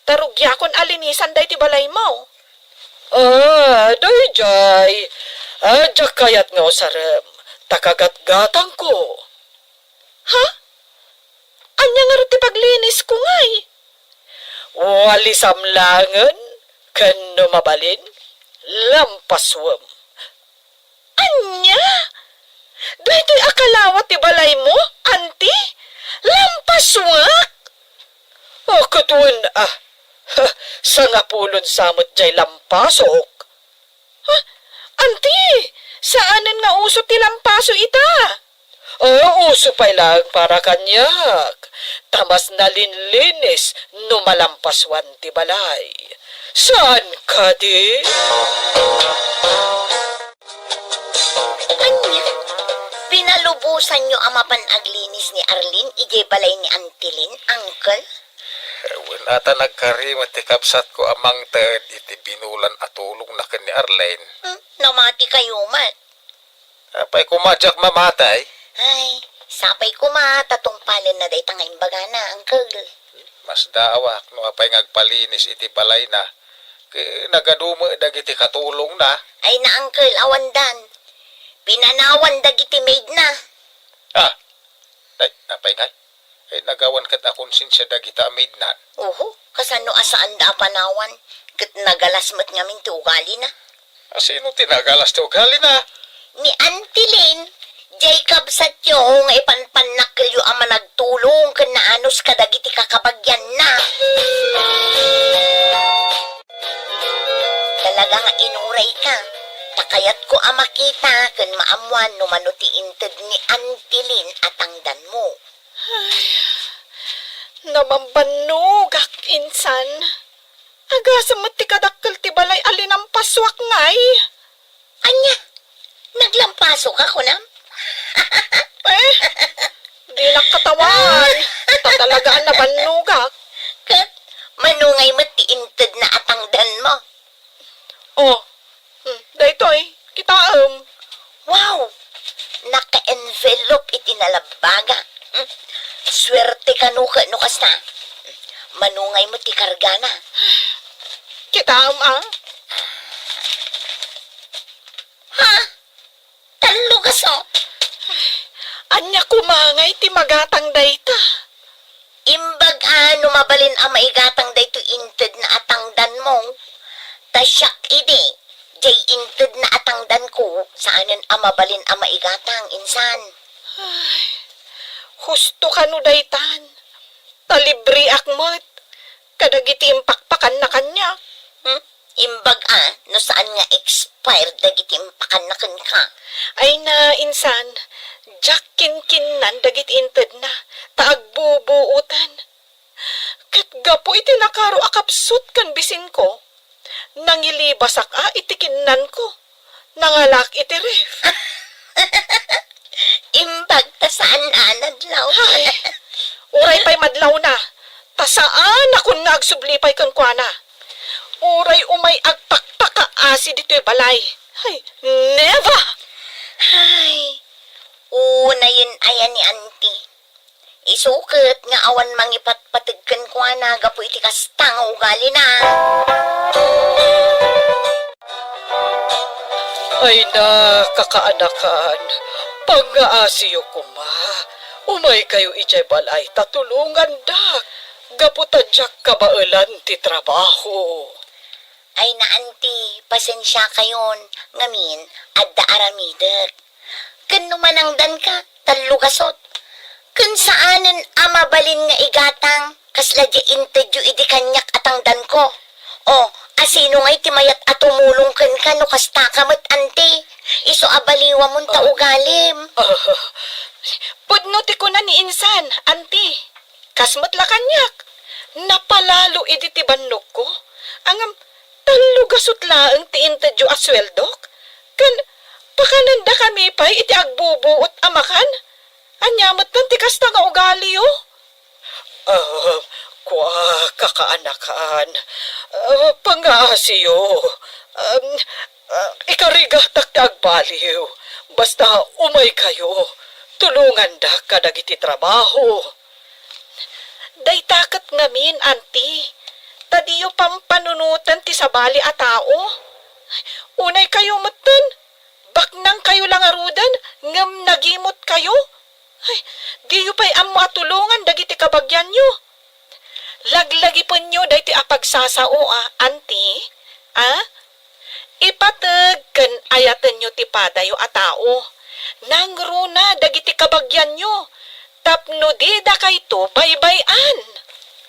ta rugiakon a linisan daytoy balaymo. Ah, daydiay. Ah, diak kayat nga usarem, ta kagatgatangko. Ha? Ania ngarud ti paglinisko ngay? Walisam laengen, ken no mabalin, lampasuem. Ania? Daytoy a kalawa ti balaymo, Auntie? Lampasuek? O, ket wen, ah, sangapulon sa met diay lampasok. Ha? Auntie, saanen nga uso ti lampaso ita? Ah, uso pay laeng para kaniak. Ta mas nalinlinis no malampasuan ti balay. Saan kadi? Ania? Pinalubosanyo a mapan aglinis ni Arlene idiay balay ni Auntie Lynn, Uncle? Wen a ta nagkari met ti kabsatko a mangted iti binulan a tulongna ken ni Arlene. Hmm, namatikayo met. Apay koma diak mamatay? Ay, sapay koma ta tungpalenna dayta nga imbagana, Uncle. Masdaawak no apay nga agpalinis iti balayna, ket nagadu met dagiti katulongna. Ay na, Uncle, awandan. Pinanawan dagiti maidna. Ah, ay, apay ngay? Ay, nagawan ket a konsensia dagita a maidnan. Oho, kasano a saanda a panawan, ket nagalas met ngamin ti ugalina. A sino ti nagalas ti ugalina? Ni Auntie Lynn, jay kabsatyo nga ipanpannakkelyo a managtulong ken naanus kadagiti kakabagianna. Talaga nga inuray ka. Ta kayatko a makita ken maammuan no mano ti inted ni Auntie Lynn a tangdanmo. Ay, namambannogak, insan. Agasem met ti kadakkel ti balay a linampasuak ngay. Ania? Naglampasoka, kunam? Eh, dinak katawan. Ta talaga a nabannogak. Ket, mano ngay met ti intedna a tangdanmo? Oh, hmm, daytoy, kitaem. Wow! Naka-envelope iti nalabbaga. Hmm. Suerte kano ket no kasta. Mano ngay met ti kargana? Kitaem, a? Ha? Tallo gasot? Ania koma ngay ti magatang dayta? Imbag a no mabalin a maigatang daytoy intedna a tangdanmo. Ta siak idi, jay intedna a tangdanko, saanen a mabalin a maigatang, insan. Ay, husto kano daytan. Ta libreak met kadagiti impakpakanna kaniak. Hmm? Imbag a, no saan nga expired dagiti impakanna kenka. Ay na, insan, diak kinkinnan dagiti intedna, ta agbubuoten. Ket gapu iti nakaro a kapsut ken bisinko, nangilibasak a iti kinnanko. Nangalak iti ref. Imbag ta saan a nadlaw. Ay, uray pay madlawna, ta saanakon nga agsubli pay kenkuana. Uray umay agpakpakaasi ditoy balay. Ay, never! Ay, unayen aya ni Auntie. Isu ket nga awan mangipatpateg kenkuana gapu iti kasta nga ugalina. Ay na, kakaanakan, pangngaasiyo koma. Umaykayo idiay balay ta tulongandak, gapu ta diak kabaelan ti trabaho. Ay na, Auntie, pasensiakayon, ngamin, adda aramidek. Ken no manangdanka, tallo gasot. Ken saanen a mabalin nga igatang, kasla diay intedyo idi kaniak a tangdanko. O, asino ngay ti mayat a tumulong kenka no kastaka met, Auntie? Isu a baliwamon ta ugalim. Ah, pudno ti kuna ni insan, Auntie. Kas met la kaniak. Napalalo idi ti bannogko. Ngem, tallo gasut laeng ti intedyo a sueldok. Ken, pakanendakami pay iti agbubuot a makan? Ania metten ti kasta nga ugaliyo? Ah, kua, kakaanakan. Ah, pangngaasiyo. Um, ah, ikarigatak ti agbaliw. Basta umaykayo. Tulongandak kadagiti trabaho. Dayta ket ngamin, Auntie. Ta diyo pampanunoten ti sabali a tao. Unaykayo metten. Baknangkayo la ngaruden, ngem nagimotkayo? Ay, diyo pay ammo a tulongan dagiti kabagianyo. Laglagipenyo daytoy a pagsasao, a, Auntie. A? Ipateg ken ayatenyo ti padayo a tao. Nangruna dagiti kabagianyo. Tapno didakayto baybay-an.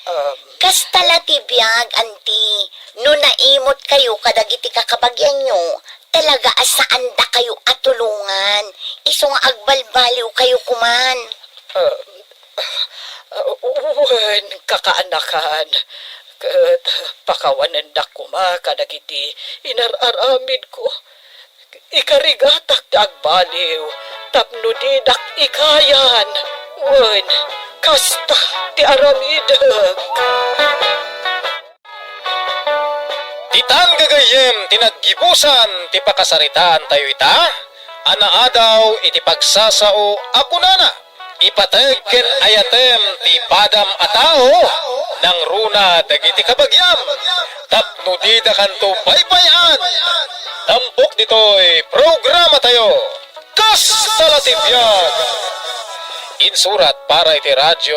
Um, kasta la ti biag, Auntie, no naimotkayo kadagiti kakabagianyo, talaga a saandakayo a tulongan. Isu nga agbalbaliwkayo koman. Um, uh, wen, kakaanakan, ket pakawanendak koma kadagiti inar-aramidko. Ikarigatak ti agbaliw tapno didak ikayan, wen kasta ti aramidek. Ditan gagayyem ti naggibusan ti pakasaritaantayo ita a naadaw iti pagsasao a kunana, Ipateg ken ayatem ti padam a tao, nangruna dagiti kabagiam, tapno didakanto baybay-an. Tampok ditoy programatayo, Kasta la ti Biag. Insurat para iti radio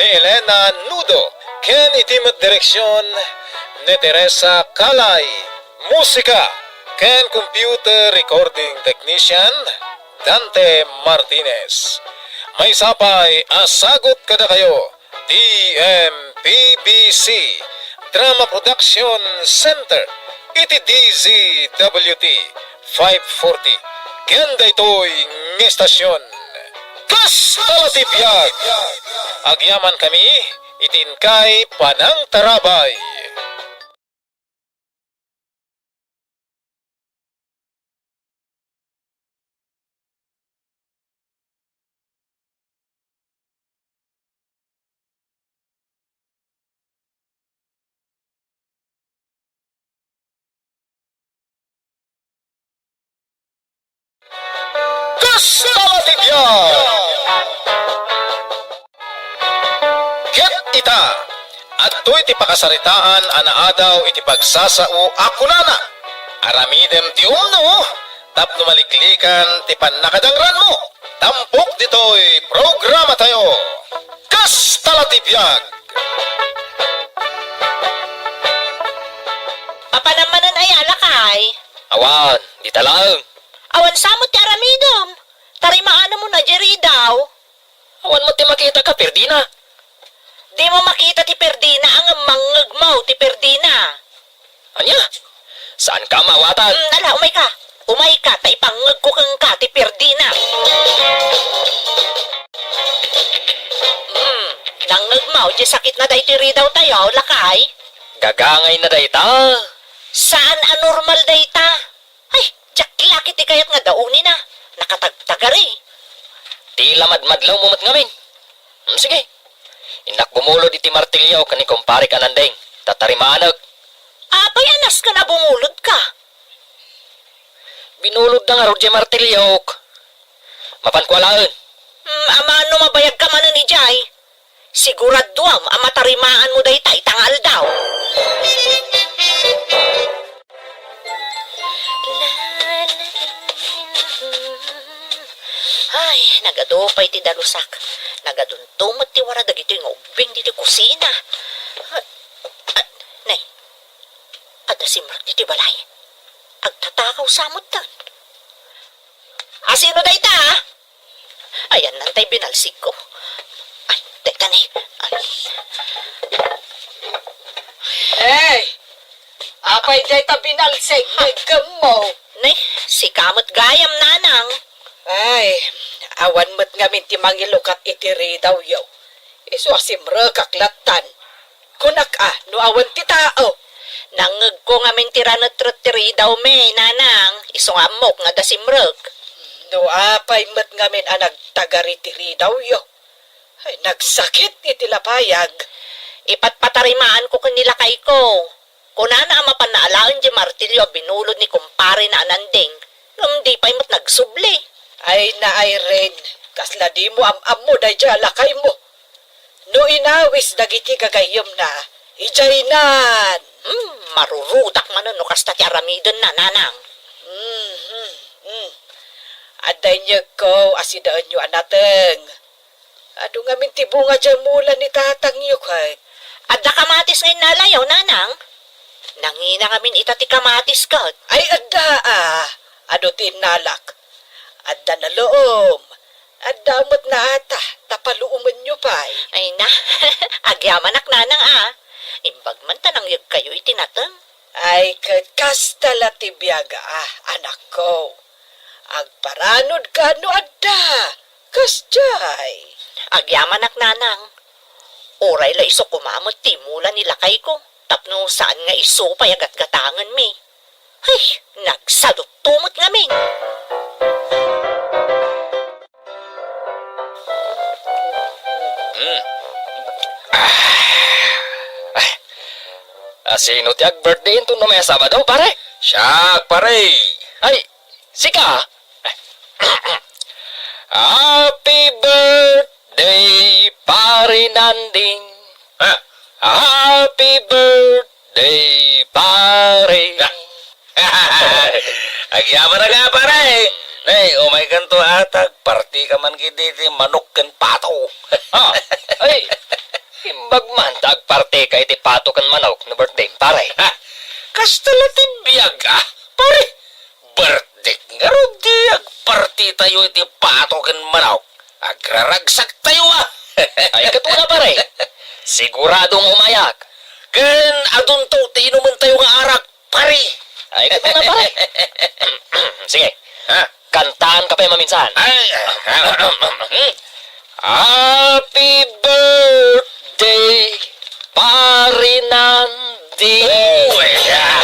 ni Elena Nudo ken iti met direksion ni Teresa Calay. Musika ken computer recording technician, Dante Martinez. Maysa pay a sagut kadakayo ti M P B C Drama Production Center iti D Z W T five forty ken daytoy nga estasion. Kasta la ti biag! Agyamankami iti inkay panangtarabay. Kasta la ti biag! Ket ita, adtoy ti pakasaritaan a naadaw iti pagsasao a kunana, "Aramidem ti umno tapno maliklikan ti pannakadangranmo." Tampok ditoy programatayo, Kasta la ti biag! Apanan manen aya, lakay? Awan, dita laeng. Awan sa met ti aramidem. Tarimaanmo na diay ridaw. Awan met ti makita ka, Perdina. Dimo makita ti Perdina, ngem mangngegmo ti Perdina. Ania? Saanka a maawatan? Mm, ala, umayka. Umayka, ta ipangngegko kenka ti Perdina. Mm, nangngegmo diay sakitna daytoy ridawtayo, lakay? Gagangayna dayta. Saan a normal dayta? Ay, diak la ketdi kayat nga daonina. Nakatagtagari. Ti la madmadlawmo met ngamin. Hmm, sige. Innak bumulod iti martilyo ken ni kumparek a Nanding. Tatarima anak. Apay a nasken a bumulodka? Binulodda ngarud diay martilyok. Mapanko alaen. Hmm, amangan no mabayagka manen idiay. Siguraduam a matarimaanmo dayta ita nga aldaw. Ay, nagadu pay ti dalusak. Nagadunto met ti wara dagitoy nga ubbing ditoy kusina. Ah, ah, nay, adda simrek ditoy balay. Agtatakaw sa metten. Asino dayta? Ayanna tay binalsigko. Ay, teka ni. Ay. Hey! Apay dayta binalsig, naggemmo? Nay, sika met gayam, nanang. Ay, awan met ngamin ti mangilukat iti ridawyo. Isu a simrekak lattan. Kunak a, no awan ti tao. Nangngegko ngamin ti ranetret ti ridawmi, nanang, isu nga ammok nga adda simrek. No apay met ngamin a nagtagari ti ridawyo? Ay, nagsakit iti lapayag. Ipatpatarimaanko ken ni lakayko. Kunana a mapanna alaen diay martilyo a binulod ni kumparena a Nanding, ngem di pay met nagsubli. Ay, na Irene, kasla dimo am-ammo daydiay a lakaymo. No inawis dagiti gagayyemna, idiaynan. Hmm, marurudak manen no kasta ti aramidenna, nanang. Mhm, mm. Adda inyegko a sidaenyo a nateng. Adu ngamin ti bunga diay mula ni tatangyo ket. Adda kamatis nga innalayo, nanang? Nangina ngamin ita ti kamatis ket. Ay, adda a. Adu ti innalak. Adda naloom. Adda met naata, ta paluomenyo pay. Ay na, agyamanak nanang a. Imbag man ta nangyegkayo iti nateng. Ay, ket kasta la ti biag a, anakko. Agparanodka no adda, kasdiay. Agyamanak, nanang. Uray la isu koma met ti mula ni lakayko, tapno saan nga isu pay a gatgatangenmi. Ay, nagsadutto met ngamin. Mm. Ah. Ay. Asino ti ag-birthday inton no maysa Sabado, pare? Siak, pare. Ay, sika? Happy birthday, pare Nanding. Ah. Happy birthday, pare. Agyamanak, pare. Ay, umaykanto, atag, partika man gidi ti manok ken pato. Ah, ay, imbag man ta agpartika iti pato ken manok no birthday, pare. Ha? Kasta la ti biag, ah, pare. Birthday ngarud ti agpartitayo iti pato ken manok. Agraragsaktayo, ah. Ay, ket una, pare. Siguradong umayak. Ken adunto ti inumentayo nga arak, pare. Ay, ket una, pare. Sige. Ha? Kantaanka pay maminsan. Ay, ah, ah, hmm. Happy birthday, Pare Nandi. Oh, yeah.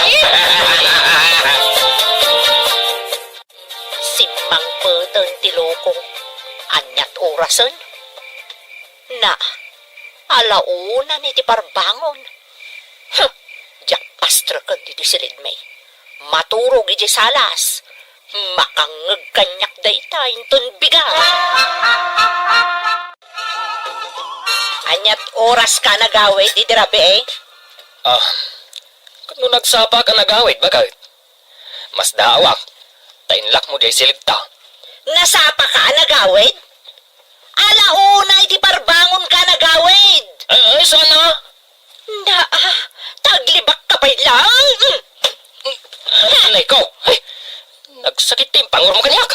Simmangpeten ti lokong. Ania't orasen? Na, ala unan iti parbangon. Huh! Diak pastreken ditoy silidmi. Maturog idiay salas. Makangngeg kaniak dayta inton bigat. Ania't oraska a nagawid idi rabii? Ah, ket no nagsapak a nagawid, baket? Masdaawak, ta inlakmo diay silidta. Nasapaka a nagawid? Ala una iti parbangonka a nagawid. Ay, ay, saan a? Na, ah, taglibakka pay laeng. Mm. Ay, ikaw. Ay, nagsakit ti impangurmo kaniak.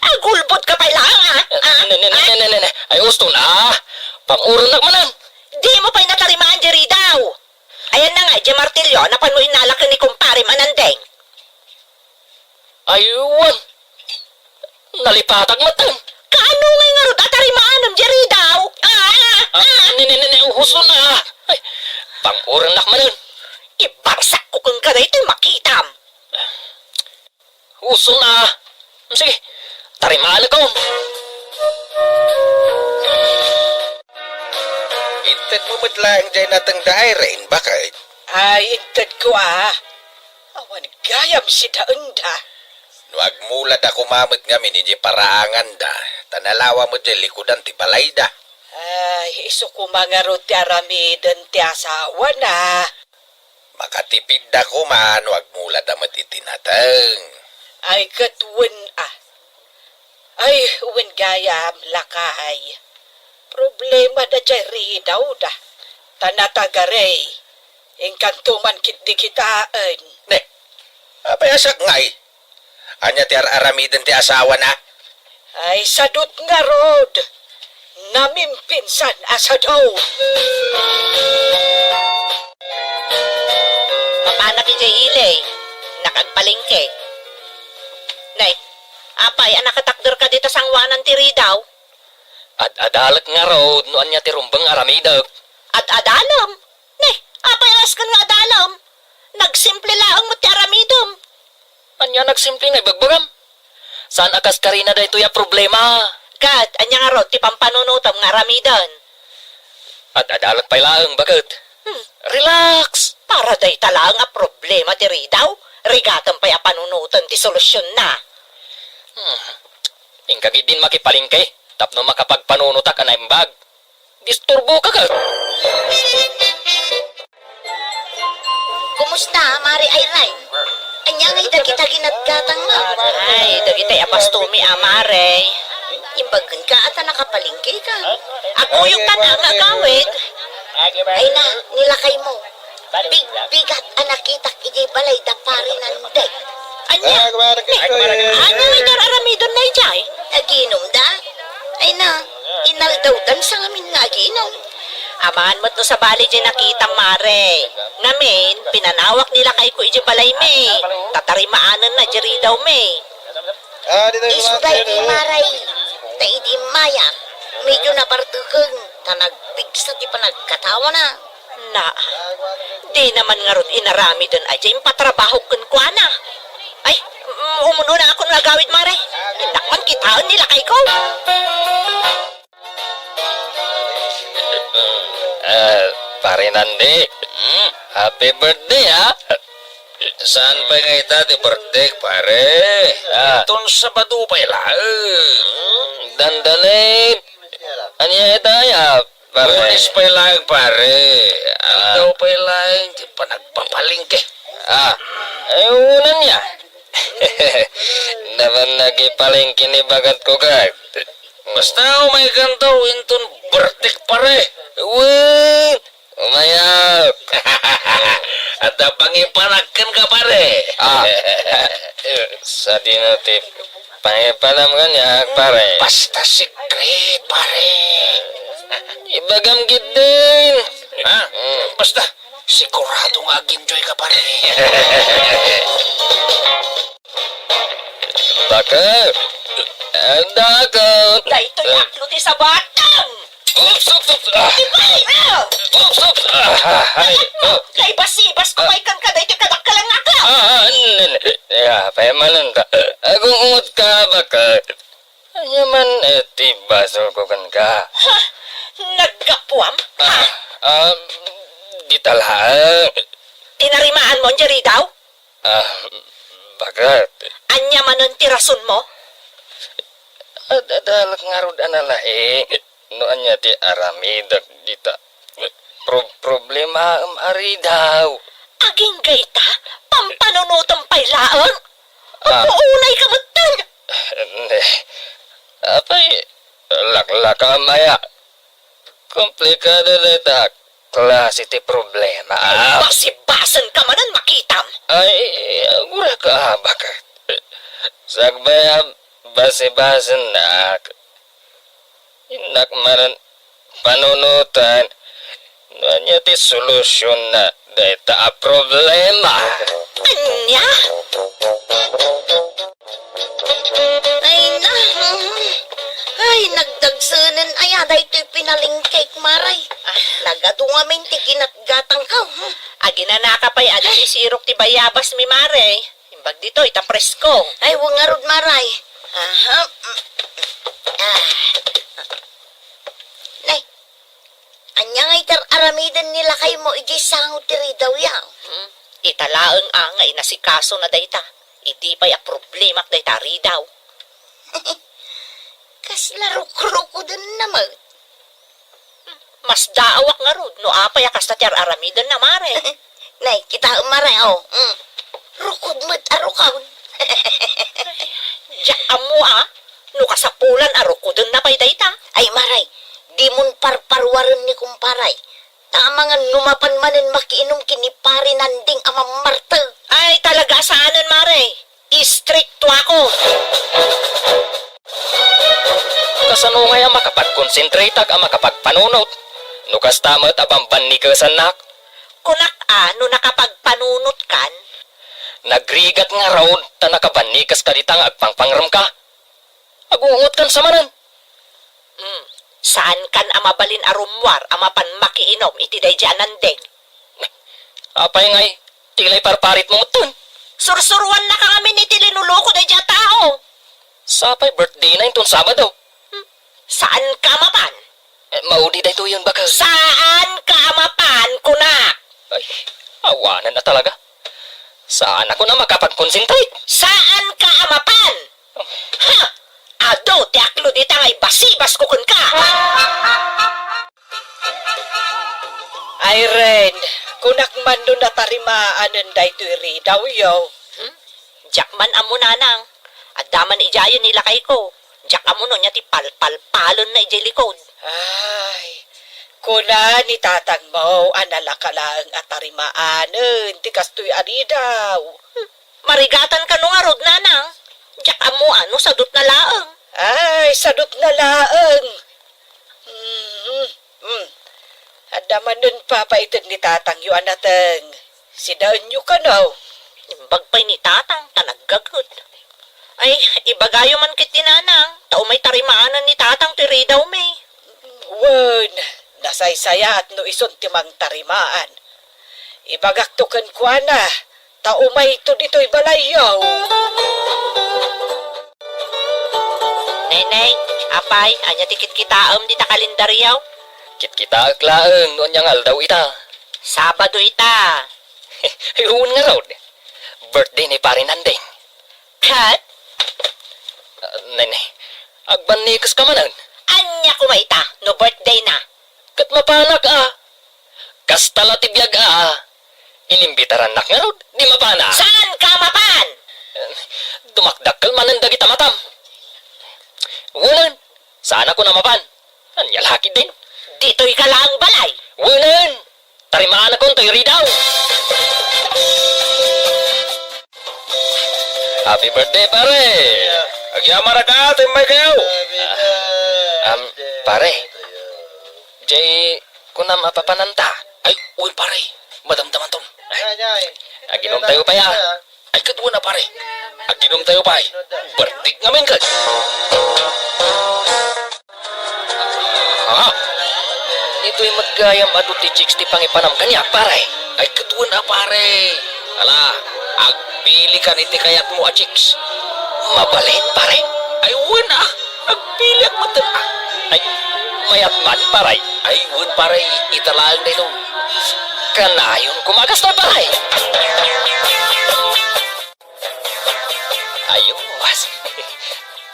Agulbodka pay laeng, ah. Ah, ne, ne, ne, ah. Ne, ne, ne, ne. Ay, usto na. Panguronak manen. Dimo pay natarimaan diay ridaw. Ayanna nga, diay martilyo, napano innala ken ni kumparem a Nandeng? Ay, wen. Nalipatak met. Kaano ngay ngarud a tarimaanem diay ridaw? Ah! Ah, ne, ne, ne, ne, usto na. Ay, panguronak manen. Ibarsakko kenka daytoy makitam. Usto na. Sige, tarimaanakon. Intedmo met laeng diay natengda, Irene, baket? Ay, intedko, ah. Awan gayam sidaenda. No agmulada koma met ngamin idiay paraanganda, ta nalawa met diay likudan ti balayda. Ay, isu koma ngarud ti aramiden ti asawana. Makatipidda koma no agmulada met iti nateng. Ay, ket wen a. Ay, wen gayam, lakay. Problemada diay ridawda. Ta natagaray, inkanto man ketdi kitaen. Ne, apay a sakngay? Ania ti ar-aramiden ti asawana? Ay, sadut ngarud. Namimpinsan a sadut. Mapanak idiay ili, nakagpalengke. Nay, apay a nakatakderka dita sangoanan ti ridaw? Ad-adalek ngarud no ania ti rumbeng nga aramidek. Ad-adalem? Ne, apay a asken nga adalem? Nagsimple laeng met ti aramidem. Ania nagsimple nga ibagbagam? Saan a kaskarina daytoy a problema? Ket ania ngarud ti pampanunotem nga aramiden? Ad-adalek pay laeng, baket. Hmm. Relax! Para dayta laeng a problema ti ridaw, rigatem pay a panunoten ti solusionna. Hmm. Inka ketdin makipalengke tapno makapagpanunotak a naimbag. Disturboka ket. Kumusta, Mare Irene? Ania ngay dagita ginatgatangmo? Ay, dagiti a pastomi, a, Mare. Imbagenka a ta nakapalengkeka. Aguyoktan a nga agawid. Ay na, ni lakaymo. Bigbigat a nakitak idiay balay da Pari Nandeng. Ania? Ania nga ar-aramidenda idiay? Aginumda? Ay na, inaldawdan sa ngamin nga aginum. Amangan met no sabali diay nakitam, Mare. Ngamin, pinanawak ni lakayko idiay balaymi. Ta tarimaanenna diay ridawmi. Isu daydi, Mare. Ta idi immayak, medyo nabartekeng, ta nagpigsa ti panagkatawana. Na, dina man ngarud inaramiden a diay impatrabahok kenkuana. Ay, mm, umunonakon nga agawid, Mare. Innak man kitaen ni lakayko. Ah, Pare Nandi. Hmm? Happy birthday, ha? Saan pay nga ita ti birthday, pare? Ah. Iton Sabado pay laeng. Hmm, dandalin. Ania ita, ya, pare? Lunes pay laeng, pare. Ah. Aldaw pay laeng ti panagpapalengke. Ah. Ay, unan ya. Napan nagipalengke ni bagatko ket. Basta umaykanto inton birthday, pare. Wen, umayak. Adda pangipanakkenka, pare. Ah. Sadino ti pangipanam kaniak, pare? Basta secret, pare. Ibagam ketdin. Ha? Mm. Basta, sigurado nga ag-enjoy ka, pare. Baket. Anda ka? Daytoy aklo ti sabatam! Oops, oops, oops. Ah. Tipay! Ah! Oops, oops. Ah, ah, ay, ah. Naibasibas ko pay kan ka daytoy kadakkel nga aklo. Ah, ah, n-, n-, ya, payamanen ta. Agungot ka, baket. Ania man, eh, ti basol ko kenka? Ha? Naggapuam? Ha? Ah, ah, dita laeng. Tinarimaan mo, Jerry, daw? Ah, baket. Ania manen ti rason mo? Ad-, adalak ngarud a nalaing no ania ti aramidek dita. Pro-, problemaem a ridaw. Agingga ita, pampanunotem pay laeng? Ah. Agpuunay ka metten! Ne, apay, laklakaam aya. Komplikado dayta a klase ti problema. Basibasen ka manen, makitam! Ay, agura ka, baket. Sakbay a basibasennak, innak manen panunotan no ania ti solusyon na dayta a problema. Ania? Ay, na, mm. Ay, nagdagsenen aya daytoy pinalengkek, Mare. Ah. Nagadu ngamin ti ginatgatangko. Hmm. Aginanaka pay a di sirok ti bayabas mi, Mare. Imbag ditoy, ta presko. Ay, wen ngarud, Mare. Aha. Mm. Ah. Nay, ania ngay ti ar-aramiden ni lakaymo idiay sango ti ridaw, ya? Hmm. Ita laeng a nga inasikasona dayta. Idi pay a problemak dayta a ridaw. Kasla rukrukodenna met. Masdaawak ngarud no apay a kasta ti ar-aramidenna, Mare. Nay, kitaem, Mare, o. Mm. Rukod met a rukod. Diak ammo a no kasapulan a rukodenna pay dayta. Ay, Mare, dimon parparuaren ni kumparay. Ta amangan no mapan manen makiinum ken ni Pare Nanding a mammarteg. Ay, talaga a saanen, Mare. Istrikto ako. Kasano ngay a makapagkonsentratak a makapagpanunot no kasta met a bambannikesannak? Kunak a no nakapagpanunotkan. Nagrigat ngarud ta nakabannikeska dita nga agpangpangremka. Agungot kan sa manen. Hmm, saankan a mabalin a rummuar a mapan makiinum iti daydiay a Nanding. Apay ngay, ti lay parparitmo metten? Sursuruannaka ngamin iti linuluko daydiay a tao. Sapay birthdayna inton Sabado. Hmm, saanka a mapan? Eh, maudi daytoyen, baket. Saanka a mapan, kunak! Ay, awanen a talaga. Saanak a makapagkonsentrate. Saanka a mapan! Ha! Adu ti aklo dita nga ibasibasko kenka! Irene, kunak man no natarimaanen daytoy ridawyo. Hmm? Diak man ammo, nanang. Adda man idiayen ni lakayko. Diak ammo no ania ti palpalpalenna idiay likod. Ay, kuna ni tatangmo a nalaka laeng a tarimaanen ti kastoy a ridaw. Hmm. Marigatan kano ngarud, nanang? Diak ammo a no sadutna laeng. Ay, sadutna laeng. Mhm. Hmm. Adda manen papaited ni tatangyo a nateng. Sidaenyo kano. Imbag pay ni tatang ta naggaget. Ay, ibagayo man ket ti nanang, ta umay tarimaanan ni tatang ti ridawmi. Wen, nasaysayaat no isun ti mangtarimaan. Ibagakto kenkuana, ta umayto ditoy balayyo. Neneng, apay, ania ti kitkitaem dita kalendaryo? Kitkitaek laeng no ania nga aldaw ita. Sabado ita. Ay, wen ngarud. Birthday ni Pare Nandeng. Ket? Ah, Nene, agbannikeska manen? Ania koma ita no birthday na? Ket mapanak a. Kasta la ti biag a. Inimbitarannak ngarud, di mapanak. Saanka a mapan? Dumakdakkel manen dagita matam. Wen, saan a kunam a pan. Ania la ketdin? Ditoy ka laeng balay. Wen, tarimaanakon toy ridaw. Happy birthday, pare! Agyamanak a, timmay kayo! Ah, um, pare, jay kunam a papananta? Ay, wen, pare. Madamdamanton. Aginom tayo pay, ah. Ay, ket wen a, pare. Aginom tayo pay. Birthday ngamin ket. Aha. Ditoy met gayam adu ti chicks ti pangipanam kaniak, pare. Ay, ket wen a, pare. Ala, agpilikan iti kayatmo a chicks. Mabalin, pare? Ay, wen a. Agpiliak metten a. Ay, mayat man, pare. Ay, wen, pare. Ita laeng daytoy. Kanayon koma kastoy, pare. Ayos.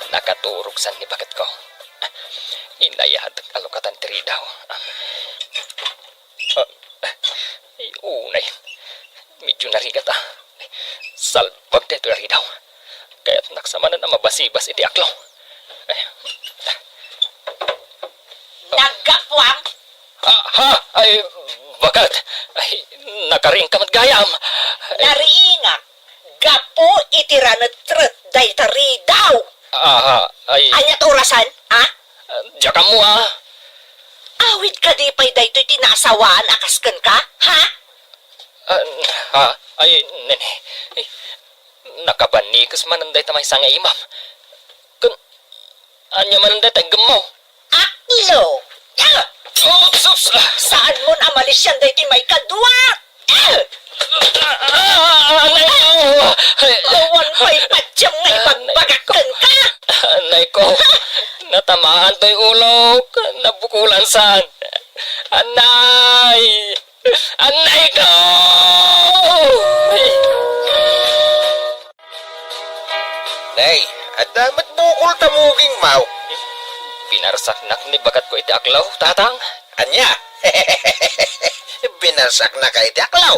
Nakaturog san ni baketko. Inayadek a lukatan ti ridaw. Ah, ay, unay. Medyo narigat, ah. Salbag daytoy a ridaw. Kayatnak sa manen a mabasibas iti aklo. Ay. Naggapuam? Ah, ha? Ay, baket. Ay, nakariingka met gayam. Ay. Nariingak gapu iti ranetret dayta ridaw. Ah, ha? Ay. Ania ti orasan, ha? Diak ammo, ah. Awid kadi pay daytoy ti naasawaan a kas kenka, ha? Ah, ha? Ay, nene. Ay, nakabannikes manen dayta maysa nga imam. Ken, ania manen dayta iggemmo? Aklo! Ah! Oops, oops! Ah! Saan mon a malisian daytoy maikadua? Ah! Ah, ah, ah, anay ko! Awan pay patiem nga ibagbagak kenka! Anay ko! Natamaan toy ulok! Nabukulan san! Anay! Anay ko! Nay, adda met bukol ta muging, maw. Binarsaknak ni baketko iti aklaw, Tatang. Ania? Binarsaknaka iti aklaw?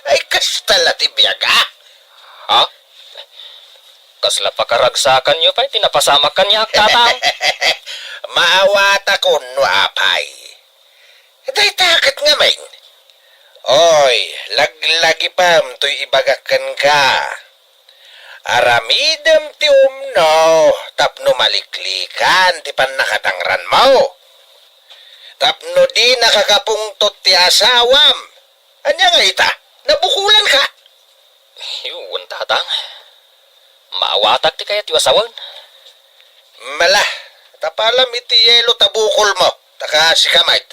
Ay, kasta la ti biag, a? Ha? Kasla pakaragsakanyo pay ti napasamak kaniak, Tatang? Maawatakon no apay. Dayta ket ngamin. Oy, laglagipem toy ibagak kenka. Aramidem ti umno tapno maliklikan ti pannakadangranmo. Tapno dinaka kapungtot ti asawam. Ania nga ita? Nabukulanka? Wen, Tatang. Maawatak ti kayatyo a sawen. Mala, tapalam iti yelo ta bukolmo, ta kasika met.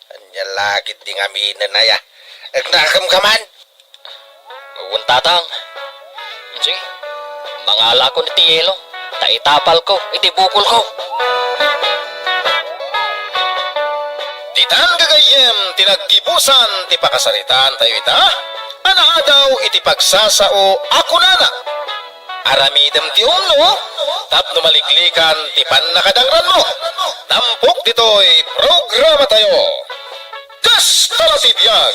Ania la ketdi ngaminen aya? Agnakem ka man? Wen, Tatang. Sige, mangalakon iti yelo, ta itapalko iti bukolko. Ditan gagayyem ti naggibusan ti pakasaritaan tayo ita, a naadaw iti pagsasao a kunana, "Aramidem ti umno tapno maliklikan ti pannakadangranmo." Tampok ditoy programa tayo. Kasta la ti biag.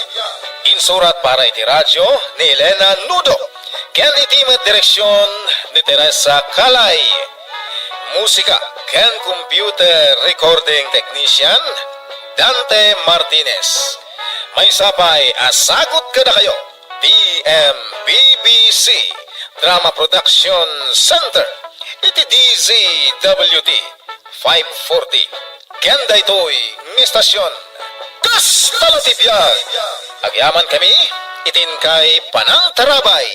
Insurat para iti radio ni Elena Nudo, ken iti met direksion ni Teresa Calay. Musika ken computer recording technician, Dante Martinez. Maysa pay a sagut kadakayo, T M B B C Drama Production Center, iti D Z W T five forty. Ken daytoy nga istasyon, kasta la ti biag. Agyamankami iti inkay panangtarabay.